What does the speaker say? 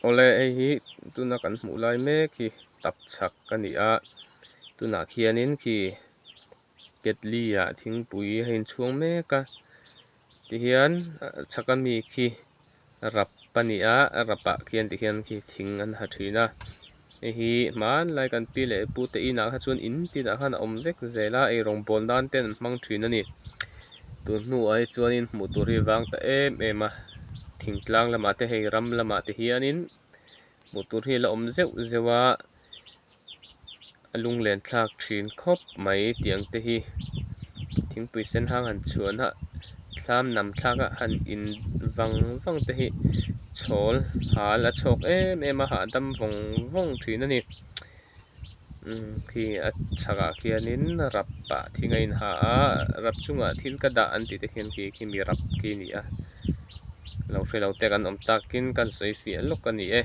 Awle hei hi tuna kan hmuh lai mek hi tapchhak a ni a tunah khianin khi ketli ah thingpui a inchhuang mek a tihian chhak ami khi rap a ni a rap ah khian tikhian khi thing an ha thin a hei hi hmanlai kan pi leh pu te inah kha chuan in tinah khan a awm vek zel a eirawng bawl nan te an hmang thin a ni tun hnuah hi chuanin hmuh tur hi a vang ta em em a thingtlang lamah te hei ram lamah te hianin hmuh tur hi a la awm zeuh zeuh a. A lunglen thlak thin khawp mai tiang te hi thingpui sen hang han chhuan a thlam nam thlak a han in vang vang te hi chhawl hal a chhawk em em a hahdam vawng vawng thin a ni umm khi a chhakah khianin rap ah thing a inha a rap chungah thil ka dah an tih te khian khi khimi rap khi a ni a lo hre lo te kan awm takin kan sawi fiah lawk a ni e.